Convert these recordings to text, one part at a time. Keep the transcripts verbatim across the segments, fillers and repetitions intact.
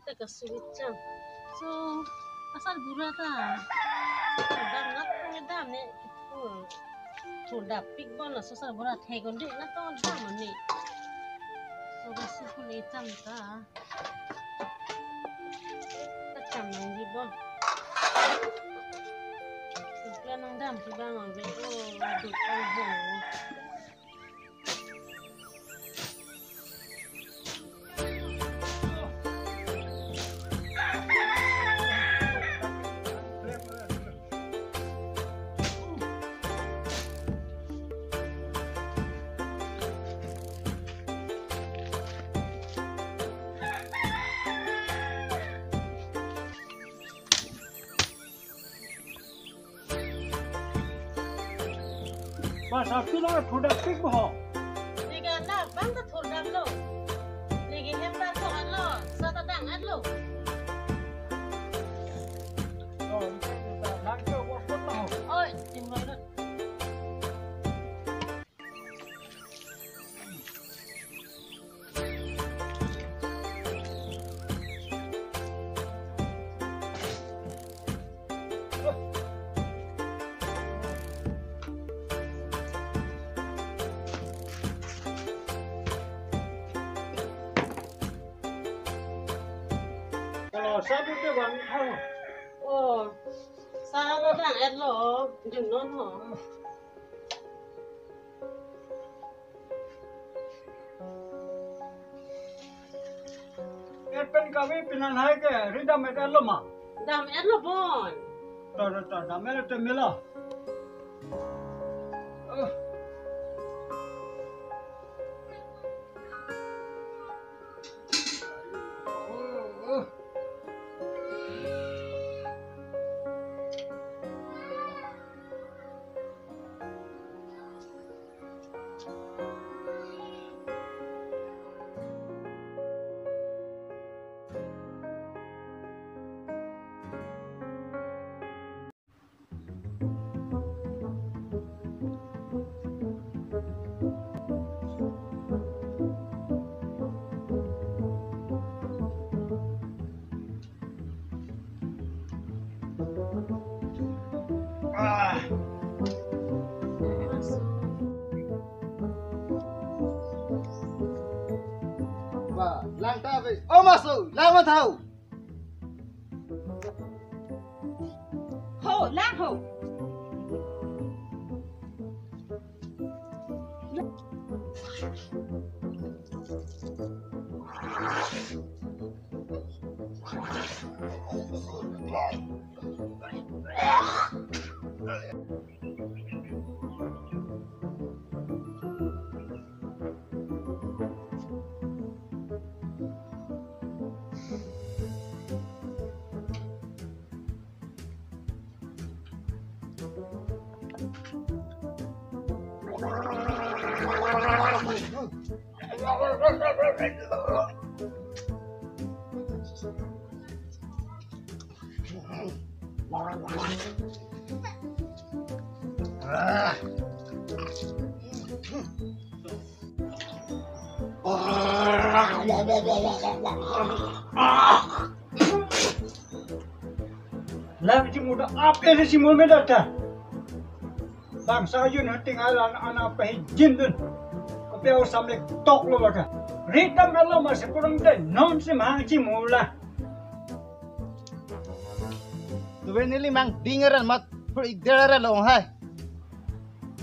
Te kasu-ik cham. So, asar bura ta. Dam nat ko dam ne. Hmm. Thurdam pik bon la so asar bura thek on de na to dam ne. So, kasu-ik cham ta. Kacham nangji bon. Sukla nangdam si bang on be. Oh, dut ang ho. Ba, sapi lo, thurdam pik bo ho. Neke na bang ta thurdam lo. Neke hem ta so lo, sa ta dang an lo. Oh, lang ke wo kot lo ho. Oi, tim lo. Kalau saya tu dia bang, oh. Oh, saya tu dah ello, jenon ho. Pen kami pinan hai ke, ri dam et lo ma? Dam et lo bon. To, to, to, dam et te mila. Eh. Ah. Ba, lang ta ve. O maso, lang ma thau. Ho, lang ho. Lang chimur ta ape si chimur me data. Bangso ayun hating alan ana pahijin dun. Kopi au samlek tok lo baka. Ri dam et lo ma si purang te non si mahang chimur la. Tuwe neli mang ding aran mat pur igder aran long hai.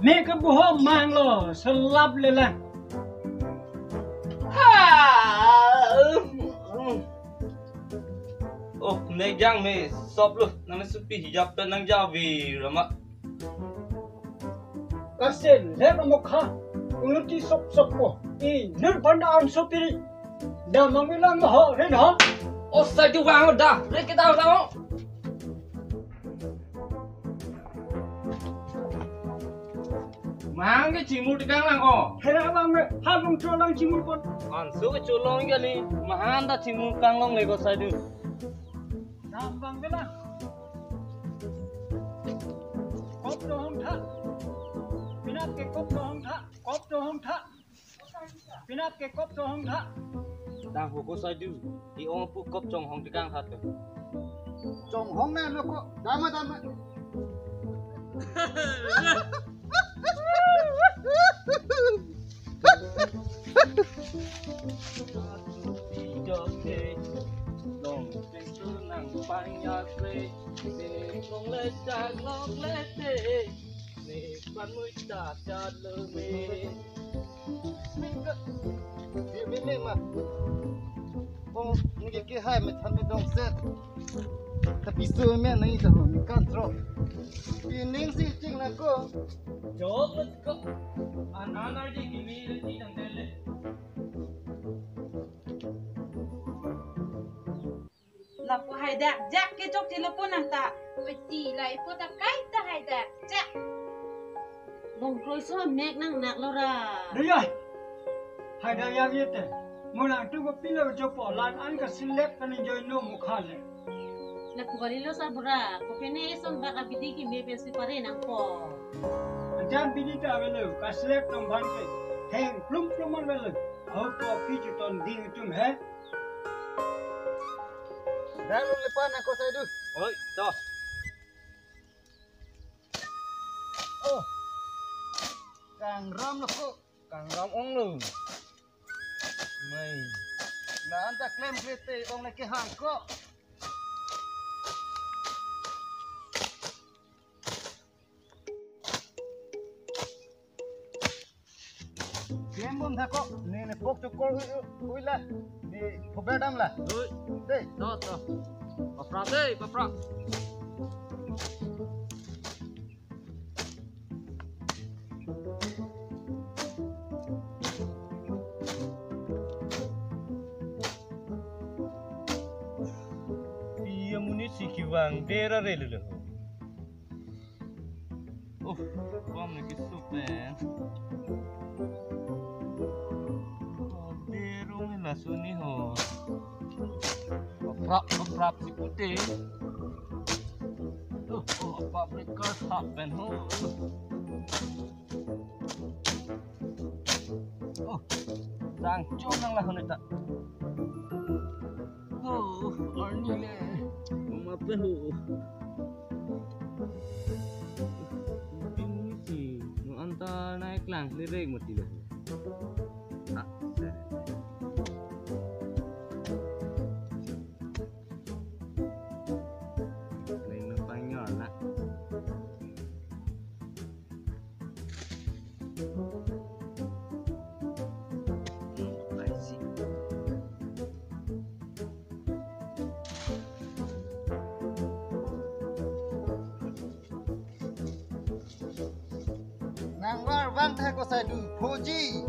Me ke buho mang lo, selap lela. Ha! Oh, ne jang me sop lo, nang supi hijab pen nang javi rama. Kasin, le mokha, unuti sop sop ko. I nur panda an supi. Damang bilang ho, rin ho. O sai tu bang da, re ke da da. Mang ke chimur tekang lang ko. Hera bang me, ha bang cholang chimur pon. Ansu ke cholong kali, mahan ta chimur kang long le ko sai tu. Ram bang ke lang. Kop to hong tha. Pinap ke kop to hong tha. Kop to hong tha. Pinap ke kop to hong tha. Nang hoko Saidu, i-ong apu kop chonghong tekang hat. Chonghong na lo ko, dama dama. Nang panyar pe, ne long le chak long le te, ne panmui ta chat lo me. Min ka, ye min ne ma. Bong, nike ke hai me than me dong set. Tapi so me nai ta ho, ni kan tro. Pining si ching na ko. Jok na ko. An an ar di kimi le ti dang dele. Lapu haidak, jak ke chok thilo po nang ta. Oi ti, la ipo ta kaita haidak, jak. Bong kroi so mek nang nak lo ra. Dei ya. Haidak ya ye te. Mo nang tu ko pilo jo po lan an ka select kan enjoy no mukha le. Lapu kali lo sarbura, ko pene eson bak abidi kimi pensi pare nang po. Jan bidi ta avelo, ka select nang bhan ke. Heng plum plum man velo. Aho po ki chuton ding tum he. Dah lu lepan ako Saidu. Oi, to. Oh. Kang Ram lo ko. Kang Ram ong lo. Mai. Na anta klem klete ong le ke hang ko. Klem bom tha ko, ne ne pok chokor ui, ui la, ne phober dam la. Ui. Dei. To, to. Paprap dei, paprap. Iya munit si kevang dera relu lo. Oh, bom ne keso pen. Oh, derung la suni ho. Paprap, paprap si pute. Oh, oh, paprika sa pen ho. Oh, sang chom nang la ho ne ta. Oh, arni le. Mama pe ho. Pin si, no anta nai klang le rek mati lo. Ah, sir. Nai na panyar na. Nang var van tha ko Saidu, phoji.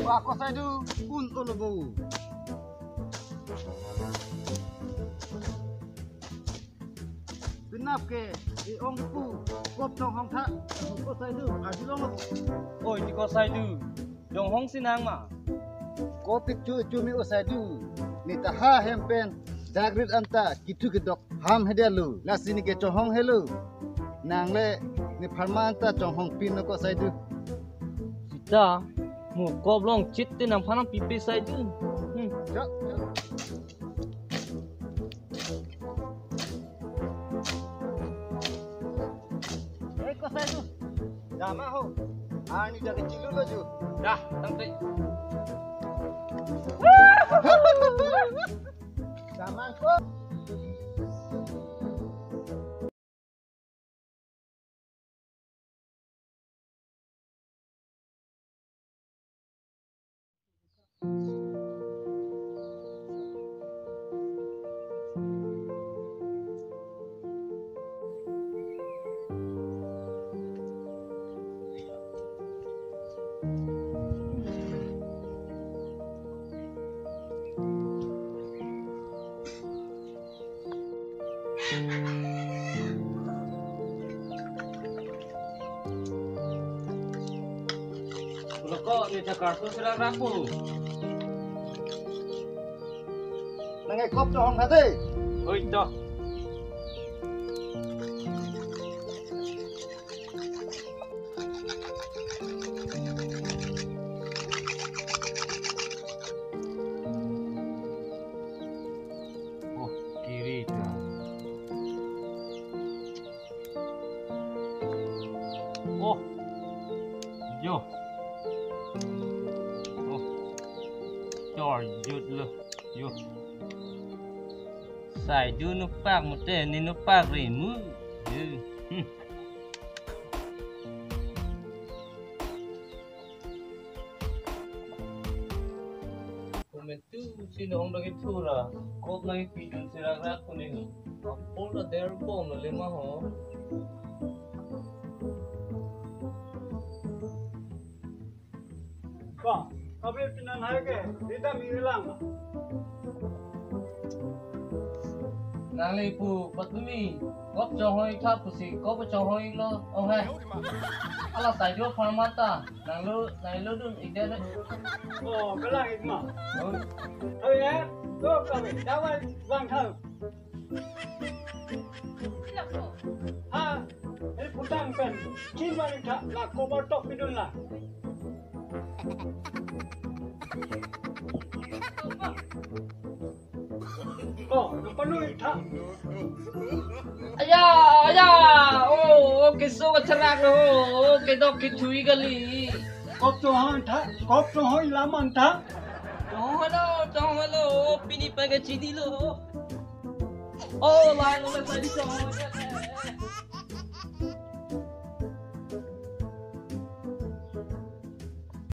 Wa ko Saidu, un olobo. Pinap ke, i-ong pu, kop chonghong tha, ko Saidu, arjulong. Oi, ti ko Saidu, chonghong si nang ma. Kop kecho cho me o Saidu, ne ta ha hem pen, dagrit anta, kithu kedok, ham hedia lo, lasi ne ke chonghong helo. Nang le, ne pharman ta chonghong pin no ko Saidu. Sita, mo kop long chit te nang phanang pipe Saidu. Hmm. Jo, jo. Eh, ko Saidu. Dama ho. Ani jaga chilu lo ju. Dah, tangte. Dama ko. Pulo ko ne ta kartu sira rapu. Nang ekop to hong hade. Oi to. Chor jut lo. Yo. Sai du nupak mute ni nupak rimu. Yo. Hmm. Komantu si nong dagi thura. Kop nangpidun serak rak kuning. Apor ta der bom lo lema ho. Ko, kabe pinan hai ke, rita mi lang. Nangli pu patumi, kop chonghoi tha pusi, kop chonghoi lo, oh hai. Ala sai jo pharmata, nanglo, nanglo dun ik det. Oh, kalang ik ma. Oh. Hoi ya, ko kabe, dawai bang thau. Ha, eh, putang pen, kin balik tha, la kobar tok pidun la. Ko, nang panui tha. Aya, aya, oh, oh, keso kacherak lo, oh, kedok kethui kali. Kop chonghoi tha, kop chonghoi laman tha. Chonghoi lo, chonghoi lo, oh, pini pa kachini lo. Oh, lai lo, lai, lai, chonghoi.